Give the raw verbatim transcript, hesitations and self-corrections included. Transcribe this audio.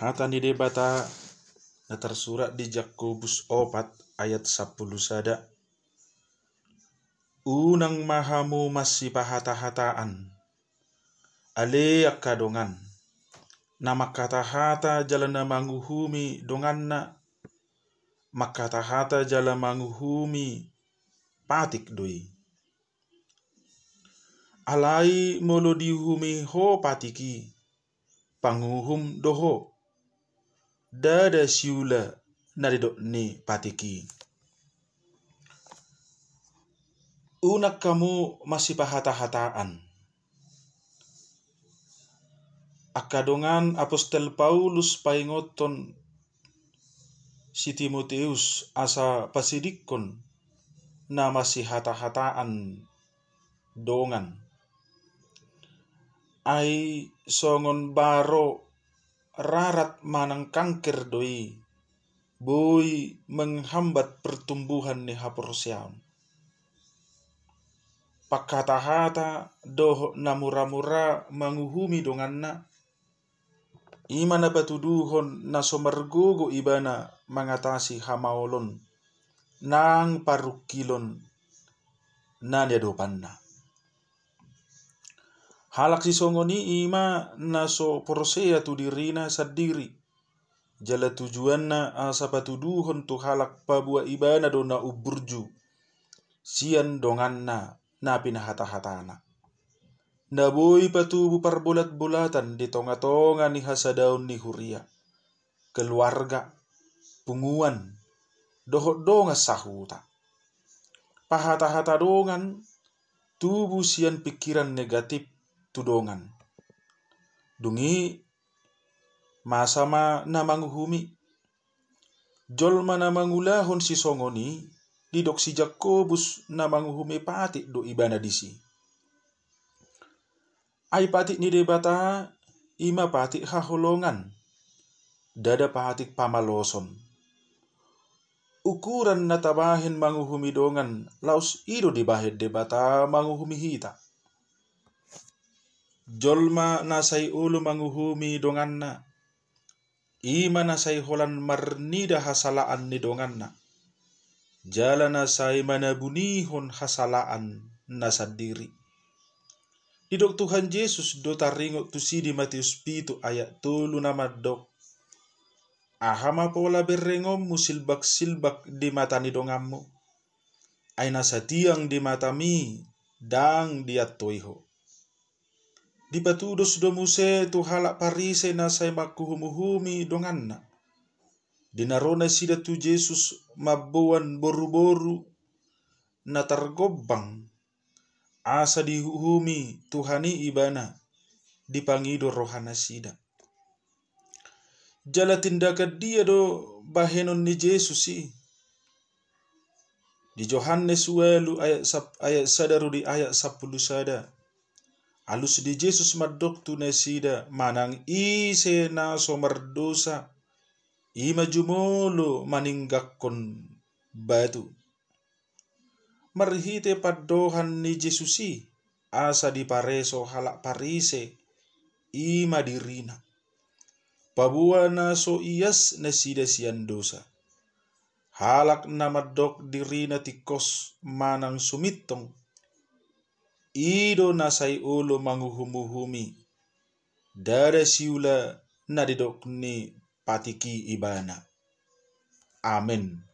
Hata ni Debata na tarsurat di Jakobus opat ayat sampulu sada. Unang ma hamu mansipahata-hataan, ale angka dongan. Na mangkata-hata jala na manguhumi donganna, mangkata-hata jala manguhumi patik do i. Alai molo diuhumi ho patik i, panguhum do ho. Ndada siula na didok ni patik i. Unang hamu mansipahata-hataan. Angka dongan, Apostel Paulus paingothon si Timoteus asa pasidingkon na mansihata-hataan dongan. Ai songon baro rarat manang kanker do i, boi menghambat pertumbuhan ni haporseaon. Pangkata-hata dohot na mura-mura manguhumi donganna, i ma na patuduhon na so margogo ibana mangatasi hamaolon nang parungkilon na niadopanna. Halak sisongon i i ma na so porsea tu dirina sandiri, jala tujuanna asa patuduhon tu halak paboa ibana do na umburju sian donganna na pinahata-hatana. Na boi patubu parbolat-bolatan di tonga-tonga ni hasadaon ni huria, keluarga, punguan, dohot dongan sahuta. Pahata-hata dongan tubu sian pingkiran negatif tu dongan. Dung i masa ma na manguhumi. Jolma na mangulahon sisongon i, didok si Jakobus, na manguhumi patik do ibana disi. Ai patik ni Debata i ma patik haholongan, ndada patik pamaloson. Ukuran na tabahen manguhumi dongan, laos i do dibahen Debata manguhumi hita. Jolma na sai olo manguhumi donganna, i ma na sai holan marnida hasalaan ni donganna, jala na sai manabunihon hasalaan na sandiri. Didok Tuhan Jesus do taringot tusi di Matius pitu ayat tolu na mandok: Aha ma pola berengonmu silbak-silbak di mata ni donganmu, ai na satiang di matami ndang diantoi ho? Dipatudos do muse tu halak Parise na sai manghuhum-uhumi donganna, di na ro nasida tu Jesus mamboan boru-boru na targombang, asa diuhumi Tuhan i ibana, dipangido rohanasida. Jala tindakan dia do bahenon ni Jesus i? Di Johannes ualu ayat sap-, ayat sada ro di ayat sampulu sada. Alus di Jesus mandok tu nasida, manang ise na so mardosa, i ma jumolo maninggangkon batu. Marhite pandohan ni Jesus i, asa dipareso halak Parise, i ma dirina. Paboa na so ias nasida sian dosa. Halak na mandok dirina tingkos manang sumintong, i do na sai olo manguhum-uhumi, ndada siula na didok ni patik i ibana. Amen.